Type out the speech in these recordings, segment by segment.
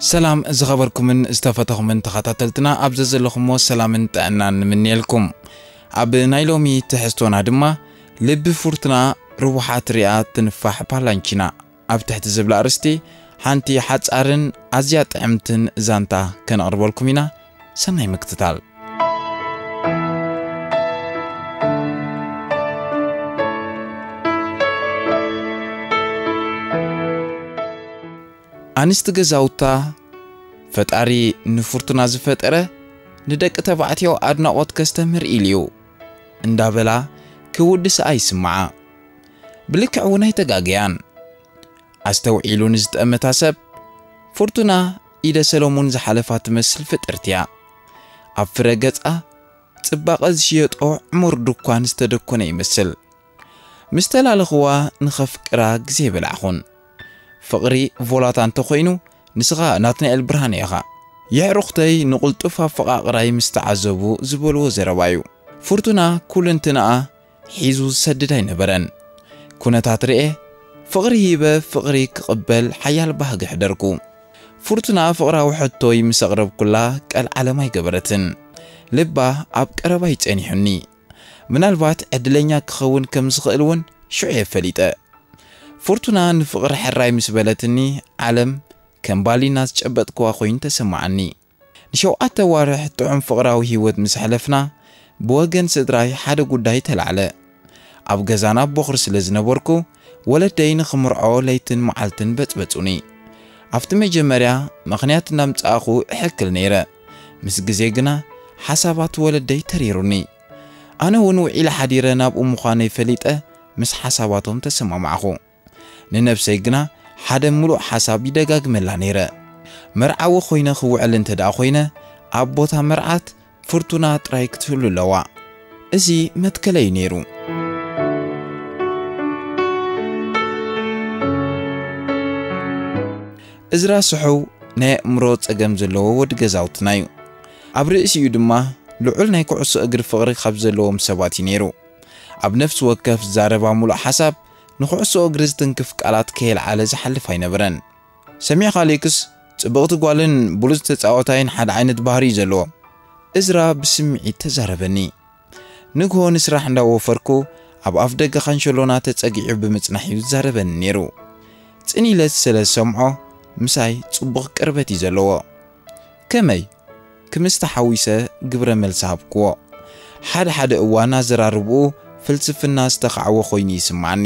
ሰላም ዝኸበርኩምን ዝተፈተኹምን ተኸታተልትና፣ ኣብ ዘዘለኹሞ ሰላምን ጥዕናን ንምንየልኩም። ኣብ ናይ ሎሚ ትሕዝቶና ድማ፣ ልቢ ፍርቱና ርውሓት ሪኣ ትንፋሕ ፓላንቺና፣ ኣብ ትሕቲ ዝብላ ኣርእስቲ ሓንቲ ሓጻርን ኣዝያ ጥዕምትን ዛንታ ከነቕርበልኩም ኢና። ሰናይ ምክትታል። ኣንስቲ ገዛውታ፣ ፈጣሪ ንፍርቱና ዝፈጠረ ንደቂ ተባዕትዮ ኣድናቖት ከስተምህር ኢሉ እዩ እንዳበላ ክውድስኣ ይስምዓ። ብልክዕ እውን ኣይተጋገያን። ኣስተውዒሉ ንዝጠመታ ሰብ፣ ፍርቱና ኢደ ሰሎሙን ዝሓለፋ ትመስል ፍጥርቲ እያ። ኣብ ፍረ ገጻ ጽባቐ ዝሽየጦ ዕሙር ድኳን ዝተደኮነ ይመስል። ምስ ተላለኽዋ ንኸፍቅራ ግዜ በላዕኹን። ፍቕሪ ቮላታ እንተኾይኑ፣ ንስኻ ናትናኤል ብርሃነ ኢኻ። የዕሩኽተይ ንቕልጡፍ ኣፈቓቕራይ ምስ ተዓዘቡ ዝበልዎ ዘረባ እዩ። ፍርቱና ኩልንትናኣ ሒዙ ዝሰድድ ኣይነበረን። ኩነታት ርኤ፣ ፍቕሪ ሂበ ፍቕሪ ክቕበል ሓያል ባህጊ ሕደርኩ። ፍርቱና ፍቕራዊ ሕቶይ ምስ ኣቕረብኩላ ቀልዓለም ኣይገበረትን። ልባ ኣብ ቀረባይ ጸኒሑኒ። ምናልባት ዕድለኛ ክኸውን ከም ዝኽእል እውን ሽዑ እየ ፈሊጠ። ፍርቱና ንፍቕሪ ሕራይ ምስ በለትኒ፣ ዓለም ከም ባሊና ዝጨበጥክዋ ኮይኑ ተሰማዓኒ። ንሸውዓተ ዋርሕ ጥዑም ፍቕራዊ ህይወት ምስ ኣሕለፍና፣ ብወገን ስድራይ ሓደ ጉዳይ ተላዕለ። ኣብ ገዛና ቦኽሪ ስለ ዝነበርኩ፣ ወለደይ ንኽምርዖ ለይትን መዓልትን በጽበጹኒ። ኣብቲ መጀመርያ ምኽንያት እናምጻእኹ እሕክል ነይረ። ምስ ግዜ ግና ሓሳባት ወለደይ ተሪሩኒ። ኣነ እውን ውዒለ ሓዲረ ናብኡ ምዃነይ ፈሊጠ ምስ ሓሳባቶም ተሰማማዕኹ። ንነብሰይ ግና ሓደ ምሉእ ሓሳብ ይደጋግመላ ነይረ። መርዓዊ ኮይነ ክውዕል እንተ ደኣ ኮይነ፣ ኣብ ቦታ መርዓት ፍርቱና ጥራይ ክትህሉ ኣለዋ። እዚ መትከለይ ነይሩ። እዝራ ስሑው ናይ ኣእምሮ ጸገም ዘለዎ ወዲ ገዛውትና እዩ። ኣብ ርእሲኡ ድማ ልዑል ናይ ኩዕሶ እግሪ ፍቕሪ ካብ ዘለዎም ሰባት እዩ ነይሩ። ኣብ ነፍሲ ወከፍ ዝዛረባ ምሉእ ሓሳብ ንኩዕሶ እግሪ ዝትንክፍ ቃላት ከየልዓለ ዝሓልፍ ኣይነበረን። ሰሚዕካ ኣሌክስ፣ ጽብቕቲ ጓልን ብሉጽ ተጻዋታይን ሓደ ዓይነት ባህሪ እዩ ዘለዎ። እዝራ ብስምዒት ተዛረበኒ። ንግሆ ንስራሕ እንዳወፈርኩ ኣብ ኣፍ ደገ ካንሸሎና ተጸጊዑ ብምጽናሕ እዩ ዝዛረበኒ ነይሩ። ጽን ኢለ ስለ ዝሰምዖ ምሳይ ጽቡቕ ቅርበት እዩ ዘለዎ። ከመይ? ክምስቲ ሓዊሰ ግብረ መልሲ ሃብክዎ። ሓደ ሓደ እዋን ኣዘራርብኡ ፍልስፍና ዝተኻዕወ ኮይኑ ይስምዓኒ።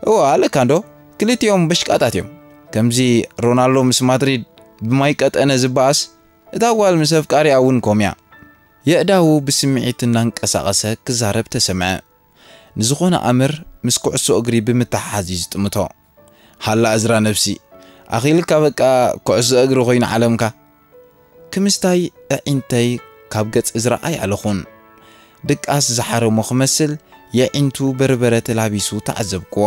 እወ፣ ኣለካ እንዶ፣ ክልቲኦም በሽቃጣት እዮም። ከምዚ ሮናልዶ ምስ ማድሪድ ብማይ ቀጠነ ዝበኣስ፣ እታ ጓል ምስ ኣፍቃሪኣ እውን ከምኡ እያ። የእዳዉ ብስምዒት እናንቀሳቐሰ ክዛረብ ተሰምዐ። ንዝኾነ ኣምር ምስ ኩዕሶ እግሪ ብምትሓሓዝ እዩ ዝጥምቶ። ሃላ እዝራ ነብሲ፣ ኣኺልካ በቃ ኩዕሶ እግሪ ኮይኑ ዓለምካ። ክምስታይ ኣዒንተይ ካብ ገጽ እዝራ ኣይኣለኹን። ድቃስ ዝሓረሞ ክመስል የዒንቱ በርበረ ተላቢሱ ተዓዘብክዎ።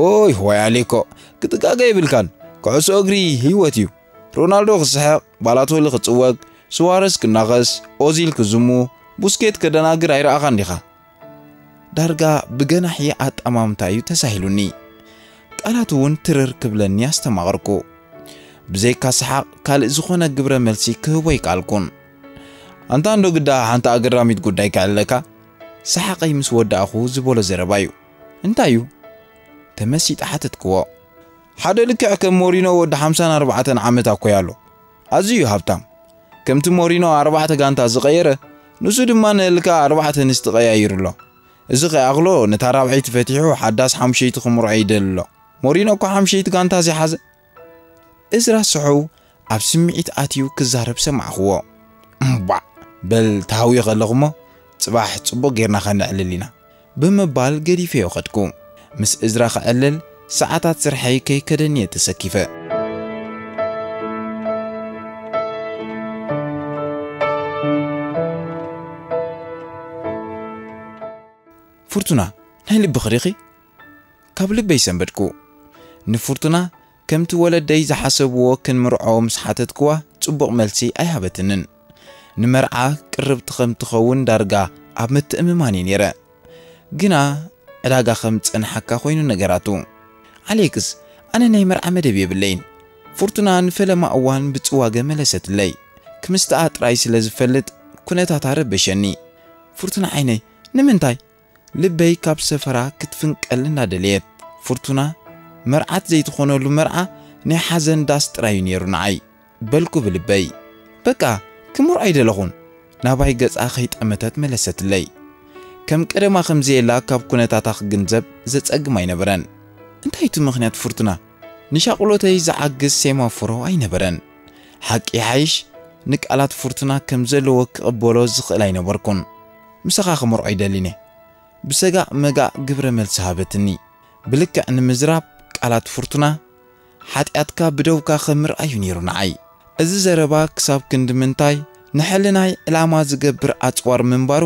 ኦይ፣ ዋይ ኣሌኮ፣ ክትጋገ የብልካን። ኩዕሶ እግሪ ህይወት እዩ። ሮናልዶ ክስሕቕ፣ ባላቶሊ ክጽወግ፣ ሱዋረስ ክናኸስ፣ ኦዚል ክዝሙ፣ ቡስኬት ከደናግር ኣይረኣኻን ዲኻ? ዳርጋ ብገናሒ ኣጠማምታ እዩ ተሳሂሉኒ። ቃላት እውን ትርር ክብለኒ ኣስተማቐርኩ። ብዘይካ ሰሓቕ ካልእ ዝኾነ ግብረ መልሲ ክህቦ ኣይከኣልኩን። ኣንታ እንዶ ግዳ ሓንቲ ኣገራሚት ጉዳይ ከዕልለካ። ሰሓቐይ ምስ ወዳእኹ ዝበሎ ዘረባ እዩ። እንታይ እዩ? ተመሲጠ ሓተትክዎ። ሓደ ልክዕ ከም ሞሪኖ ወዲ ሓምሳን ኣርባዕተን ዓመት ኣኮይ ኣሎ። ኣዝዩ እዩ ሃብታም። ከምቲ ሞሪኖ ኣርባዕተ ጋንታ ዝቐየረ፣ ንሱ ድማ ንልካ ኣርባዕተ ኣንስቲ ቀያይሩ ኣሎ። እዚ ከይኣኽሎ ነታ ራብዐይቲ ፈቲሑ ሓዳስ ሓምሸይቲ ክምርዖ ይደሊ ኣሎ። ሞሪኖ እኮ ሓምሸይቲ ጋንታ ዝሓዘ። እዝራ ስሑው ኣብ ስምዒት ኣትዩ ክዛረብ ሰማዕኽዎ። እምባዕ፣ በል ተሃውየ ከለኹሞ ጽባሕ ጽቡቕ ጌርና ከነዕልል ኢና። ብምባል ገዲፈዮ ኸድኩ። ምስ እዝራ ክዕልል ሰዓታት ስርሐይ ከይከደኒ እየ ተሰኪፈ። ፍርቱና፣ ናይ ልብኺ ዲኺ? ካብ ልበይ ሰንበድኩ። ንፍርቱና ከምቲ ወለደይ ዝሓሰብዎ ክንምርዖ ምስ ሓተትክዋ ጽቡቕ መልሲ ኣይሃበትንን። ንመርዓ ቅርብቲ ከም ትኸውን ዳርጋ ኣብ ምትእምማን እየ ነይረ። ግና ዕዳጋ ከም ዝጸንሓካ ኮይኑ ነገራቱ። ኣሌክስ፣ ኣነ ናይ መርዓ መደብ የብለይን። ፍርቱና ንፈለማ እዋን ብጽዋገ መለሰትለይ። ክምስትኣ ጥራይ ስለ ዝፈልጥ ኩነታታ ረበሸኒ። ፍርቱና ዓይነይ፣ ንምንታይ? ልበይ ካብ ሰፈራ ክትፍንቀል እናደለየት። ፍርቱና፣ መርዓት ዘይትኾነሉ መርዓ ናይ ሓዘን ዳስ ጥራዩ ነይሩ ንዓይ። በልኩ ብልበይ። በቃ፣ ክምርዖ ኣይደለኹን። ናባይ ገጻ ከይጠመተት መለሰትለይ። ከም ቀደማ ከም ዘየላ ካብ ኩነታታ ክግንዘብ ዘጸግም ኣይነበረን። እንታይ እቲ ምኽንያት ፍርቱና? ንሻቕሎተይ ዝዓግስ ሴማፎሮ ኣይነበረን። ሓቂ ይሓይሽ፣ ንቃላት ፍርቱና ከም ዘለዎ ክቕበሎ ዝኽእል ኣይነበርኩን። ምሳኻ ክምርዖ ይደሊን እየ። ብሰጋእ መጋእ ግብረ መልሲ ሃበትኒ። ብልክዕ ንምዝራብ ቃላት ፍርቱና፣ ሓጢኣትካ ብደውካ ኸምርኣዩ ነይሩ ንዓይ። እዚ ዘረባ ክሳብ ክንዲ ምንታይ ንሕልናይ ዕላማ ዝገብር ኣጽዋር ምንባሩ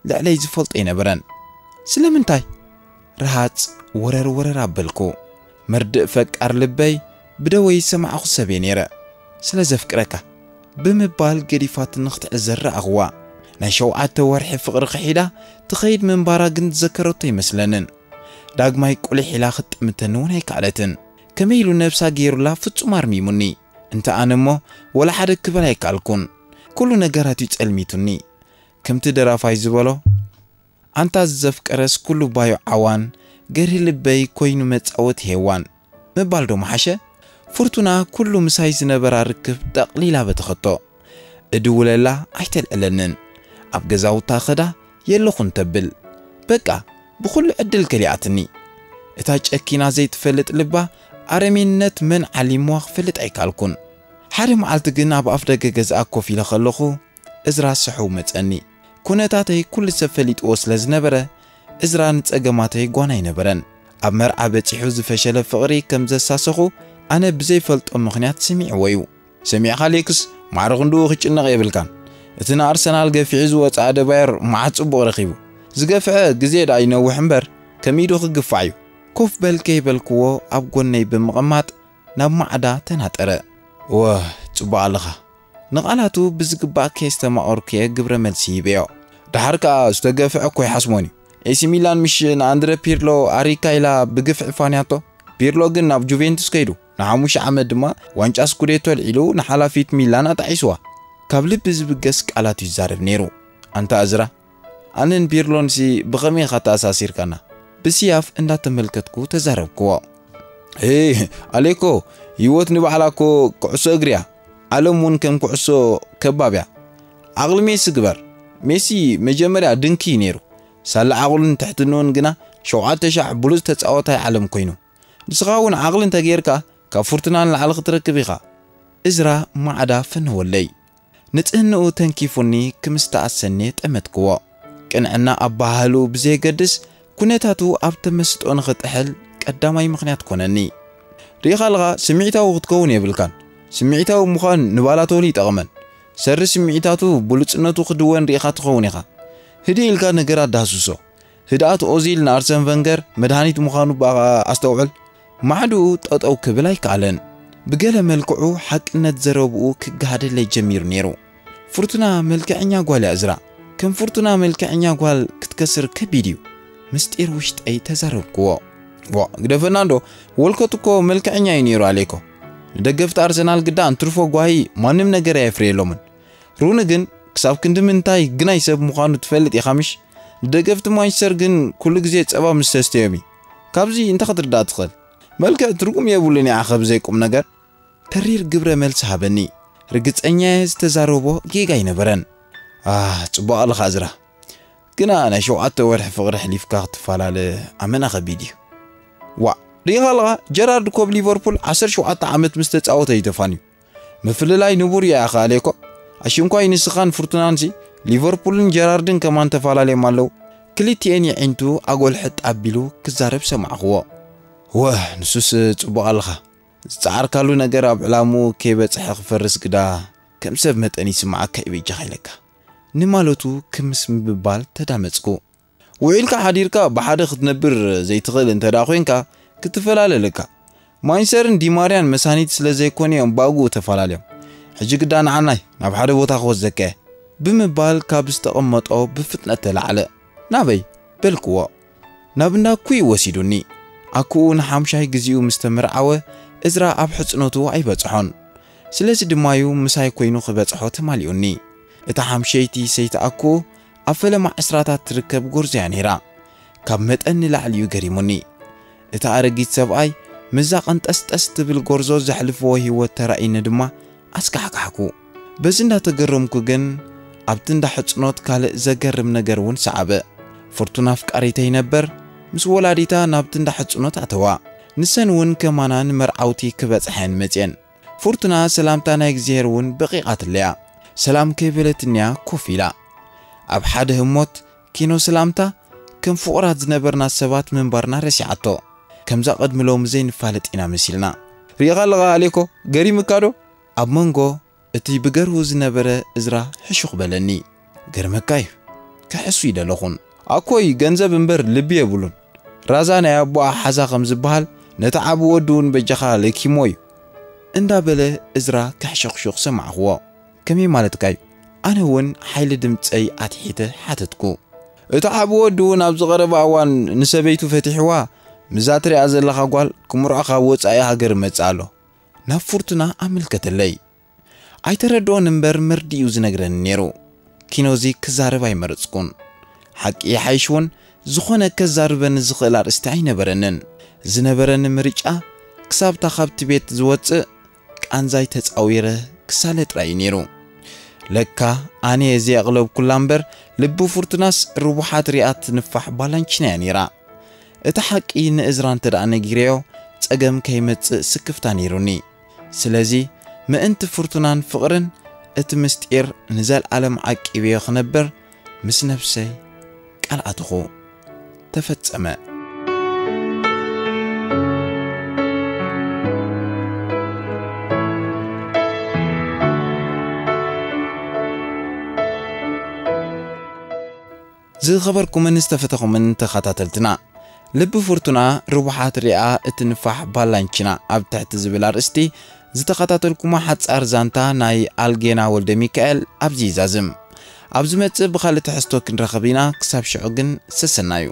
ልዕለይ ዝፈልጦ ኣይነበረን። ስለምንታይ? ረሃጽ ወረር ወረር ኣበልኩ። መርድእ ፈቃር ልበይ ብደወይ ዝሰማዕኹ ሰብ እየ ነይረ። ስለ ዘፍቅረካ ብምባል ገዲፋትኒ ክትዕዘር ረኣኽዋ። ናይ ሸውዓተ ወርሒ ፍቕሪ ክሒዳ ትኸይድ ምንባራ ግን ዝዘከረቶ ኣይመስለንን። ዳግማይ ቁሊሕ ኢላ ክትጥምተኒ እውን ኣይከኣለትን። ከመይ ኢሉ ነብሳ ገይሩላ ፍጹም ኣርሚሙኒ። እንተ ኣነ እሞ ወላ ሓደ ክበል ኣይከኣልኩን። ኩሉ ነገራት እዩ ጸልሚቱኒ። ከምቲ ደራፋይ ዝበሎ፣ ኣንታ ዘፍቀረስ ኩሉ ባዮ ዓዋን፣ ገርሂ ልበይ ኮይኑ መጻወቲ ሄዋን ምባል ዶ ምሓሸ? ፍርቱና ኩሉ ምሳይ ዝነበራ ርክብ ጠቕሊላ በተኸቶ። እድውለላ ኣይተልዕለንን። ኣብ ገዛውታ ኸዳ የለኹን ተብል። በቃ ብኹሉ ዕድል ከሊኣትኒ። እታ ጨኪና ዘይትፈልጥ ልባ ኣረሜንነት መን ዓሊምዋ ክፈልጥ ኣይከኣልኩን። ሓደ መዓልቲ ግን ኣብ ኣፍ ደገ ገዝኣ ኮፍ ኢለ ከለኹ እዝራ ስሕው መጸኒ። ኩነታተይ ኩሉ ሰብ ፈሊጥዎ ስለ ዝነበረ እዝራ ንጸገማተይ ጓና ኣይነበረን። ኣብ መርዓ በጺሑ ዝፈሸለ ፍቕሪ ከም ዘሳሰኹ ኣነ ብዘይፈልጦ ምኽንያት ሰሚዕዎ እዩ። ሰሚዕካ ሌክስ፣ ማዕረ ክንድኡ ክጭነቕ የብልካን። እቲ ንኣርሰናል ገፊዑ ዝወጽኣ ደባየር መዓት ጽቡቕ ረኺቡ። ዝገፍዐ ግዜ ደኣ ይነውሕ እምበር፣ ከም ኢዱ ክግፋዕ እዩ። ኮፍ በል ከይበልክዎ ኣብ ጎነይ ብምቕማጥ ናብ ማዕዳ ተናጠረ። ወህ፣ ጽቡቕ ኣለኻ። ንቓላቱ ብዝግባእ ከየስተማቐርኩ'የ ግብረ መልሲ ሂበዮ። ደሓር ከኣ ዝተገፍዐ እኮ ይሓስሞን እዩ። ኤሲ ሚላን ምሽ ንኣንድረ ፒርሎ ኣሪካ ኢላ ብግፍዒ ፋንያቶ። ፒርሎ ግን ናብ ጁቬንቱስ ከይዱ። ንሓሙሽተ ዓመት ድማ ዋንጫ ስኩዴቶ ኣልዒሉ ንሓላፊት ሚላን ኣጣዒስዋ። ካብ ልቢ ዝብገስ ቃላት እዩ ዝዛረብ ነይሩ። ኣንታ እዝራ፣ ኣነን ፒርሎንሲ ብኸመይ ኢኻ ተኣሳሲርካና? ብስያፍ እንዳተመልከትኩ ተዛረብክዎ። ሄ፣ ኣሌኮ፣ ህይወት ንባዕላ እኮ ኩዕሶ እግሪ እያ። ዓለም እውን ከም ኩዕሶ ከባብ እያ። ዓቕሊ ሜሲ ግበር። ሜሲ መጀመርያ ድንኪ እዩ ነይሩ። ሳላ ዓቕሉን ትሕትንኡን ግና ሸውዓተ ሻዕ ብሉጽ ተጻዋታይ ዓለም ኮይኑ። ንስኻ እውን ዓቕሊ እንተገይርካ ካብ ፍርቱና ንላዕሊ ክትረክብ ኢኻ። እዝራ ማዕዳ ፈነወለይ። ንጽህንኡ ተንኪፉኒ ክምስተኣሰኒ ጠመትክዎ። ቅንዕና ኣበሃህልኡ ብዘየገድስ ኩነታቱ ኣብ ተመስጦ ንኽጥሕል ቀዳማይ ምኽንያት ኮነኒ። ርኢኻ ኣለኻ፣ ስምዒታዊ ክትከውን የብልካን። ስምዒታዊ ምዃን ንባላቶሊ ይጠቕመን። ሰሪ ስምዒታቱ ብሉጽነቱ ክድወን ርኢኻ ትኸውን ኢኻ። ህድእ ኢልካ ነገራት ዳህስሶ። ህድኣት ኦዚል ንኣርሰን ቨንገር መድሃኒት ምዃኑ ብኣኻ ኣስተውዕል። ማዕድኡ ጠጠው ክብል ኣይከኣለን። ብገለ መልክዑ ሓቅነት ዘረብኡ ክገሃደለይ ጀሚሩ ነይሩ። ፍርቱና መልክዐኛ ጓል እያ እዝራ። ከም ፍርቱና መልክዐኛ ጓል ክትከስር ከቢድ እዩ። ምስጢር ውሽጠይ ተዛረብክዎ። ዋ፣ ግደፈና እንዶ፣ ወልኮት እኮ መልክዐኛ እዩ ነይሩ ኣሌኮ። ንደገፍቲ ኣርሰናል ግዳ እንትርፎ ጓሂ ማንም ነገር ኣየፍርየሎምን። ሩኒ ግን ክሳብ ክንዲ ምንታይ ግናይ ሰብ ምዃኑ ትፈልጥ ኢኻ ምሽ? ንደገፍቲ ማንቸስተር ግን ኩሉ ግዜ ጸባ ምስ ሰስተዮም እዩ። ካብዚ እንታይ ክትርዳእ ትኽእል? መልክዕ ትርጉም የብሉን እዩ ኣኸ ብዘይ ቁም ነገር። ተሪር ግብረ መልሲ ሃበኒ። ርግጸኛ እየ ዝተዛረቦ ጌጋ ኣይነበረን። ኣህ፣ ጽቡቕ ኣለኻ እዝራ። ግና ናይ ሸውዓተ ወርሒ ፍቕሪ ሕሊፍካ ክትፈላለ ኣመና ከቢድ እዩ። ዋእ፣ ርኢኻ ኣለኻ፣ ጀራርድ ኮብ ሊቨርፑል ዓሰርተ ሸውዓተ ዓመት ምስ ተጻወተ እዩ ተፋንዩ። ምፍልላይ ንቡር እዩ ኣኻ ኣሌኮ። ኣሽንኳይ ንስኻን ፍርቱናንሲ፣ ሊቨርፑልን ጀራርድን ከማን ተፈላለዮም ኣለዉ። ክልቲኤን የዒንቱ ኣጎልሕጥ ኣቢሉ ክዛረብ ሰማዕኽዎ። ወህ፣ ንሱስ ጽቡቕ ኣለኻ። ዝጸዓርካሉ ነገር ኣብ ዕላምኡ ከይበጽሐ ክፈርስ ግዳ ከም ሰብ መጠን ይስምዓካ እዩ በጃኻ ኢለካ። ንማለቱ ክምስ ምብባል ተዳመጽኩ። ውዒልካ ሓዲርካ ብሓደ ክትነብር ዘይትኽእል እንተ ደኣ ኮይንካ ክትፈላለ ኣለካ። ማንቸስተርን ዲማርያን መሳኒት ስለ ዘይኮኑ እዮም ብኣግኡ ተፈላለዮም። ሕጂ ግዳ ንዓናይ ናብ ሓደ ቦታ ክወስደካ እየ ብምባል ካብ ዝተቐመጦ ብፍጥነት ተላዕለ። ናበይ? በልክዎ። ናብ እንዳ ኩይ ወሲዱኒ። ኣኩኡ ንሓምሻይ ግዜኡ ምስ ተመርዓወ እዝራ ኣብ ሕጽኖቱ ኣይበጽሖን። ስለዚ ድማዩ ምሳይ ኮይኑ ክበጽሖ ተማሊኡኒ። እታ ሓምሸይቲ ሰይቲ ኣኩኡ ኣብ ፈለማ ዕስራታት ትርከብ ጎርዞ እያ ነይራ። ካብ መጠን ንላዕሊ እዩ ገሪሙኒ። እታ ኣረጊት ሰብኣይ ምስዛ ቀንጠስጠስ ትብል ጎርዞ ዘሕልፍዎ ህይወት ተራእዩኒ ድማ ኣስካሕካሕኩ። በዚ እንዳተገረምኩ ግን ኣብቲ እንዳ ሕጽኖት ካልእ ዘገርም ነገር እውን ሰዓበ። ፍርቱና ኣፍቃሪተይ ነበር ምስ ወላዲታ ናብቲ እንዳ ሕጽኖት ኣተዋ። ንሰን እውን ከማና ንመርዓውቲ ክበጽሐን መጽየን። ፍርቱና ሰላምታ ናይ እግዚኣብሔር እውን በቂቓትለያ። ሰላም ከይበለትንያ ኮፍ ኢላ። ኣብ ሓደ ህሞት ኪኖ ሰላምታ ከም ፍቑራት ዝነበርና ሰባት ምንባርና ረሲዓቶ። ከምዛ ቅድሚ ሎሚ ዘይንፋለጥ ኢና መሲልና። ሪኢኻ ኣለኻ ኣሌኮ፣ ገሪምካ ዶ? ኣብ መንጎ እቲ ብገርሁ ዝነበረ እዝራ ሕሹኽ በለኒ። ገርመካ እዩ፣ ክሕሱ ይደለኹን። ኣኮይ ገንዘብ እምበር ልቢ የብሉን። ራዛ ናይ ኣቦኣ ሓዛ ከም ዝበሃል ነቲ ዓቢ ወዱ እውን በጃኻ ለኪሞ እዩ። እንዳበለ እዝራ ክሕሸኽሹኽ ሰማዕኽዎ። ከመይ ማለትካ እዩ? ኣነ እውን ሓይሊ ድምፀይ ኣትሒተ ሓተትኩ። እቲ ዓቢ ወዱ እውን ኣብዚ ቀረባ እዋን ንሰበይቱ ፈቲሕዋ፣ ምዛ ትሪኣ ዘለኻ ጓል ክምርዖ ካብ ወጻኢ ሃገር ይመጽእ ኣሎ። ናብ ፍርቱና ኣመልከተለይ። ኣይተረድኦን እምበር መርድኡ ዝነግረኒ ነይሩ። ኪኖዚ ክዛረብ ኣይመረጽኩን። ሓቂ ይሓይሽ እውን ዝኾነ ከዛርበኒ ዝኽእል ኣርእስቲ ኣይነበረንን። ዝነበረኒ ምርጫ ክሳብታ ካብቲ ቤት ዝወጽእ ቃንዛይ ተጻዊረ ክሳለ ጥራይ እዩ ነይሩ። ለካ ኣነ እየ ዘየቕለብኩላ እምበር ልቢ ፍርቱናስ ርቡሓት ሪኣ ትንፋሕ ባላንቺና እያ ነይራ። እቲ ሓቂ ንእዝራ እንተ ደኣ ነጊረዮ ጸገም ከይመጽእ ስክፍታ ነይሩኒ። ስለዚ ምእንቲ ፍርቱናን ፍቕርን እቲ ምስጢር ንዘለኣለም ዓቂበዮ ክነብር ምስ ነብሰይ ቃል ኣተኹ። ተፈጸመ። ዝኸበርኩምን ዝተፈተኹምን ተኸታተልትና፣ ልቢ ፍርቱና ርቡሓት ሪኣ እትንፋሕ ባላንቺና ኣብ ትሕቲ ዝብል ኣርእስቲ ዝተኸታተልኩማ ሓጻር ዛንታ ናይ ኣልጌና ወልደ ሚካኤል ኣብዚ ይዛዝም። ኣብ ዝመጽእ ብኻልእ ትሕዝቶ ክንረኸብ ኢና። ክሳብ ሽዑ ግን ሰሰናዩ።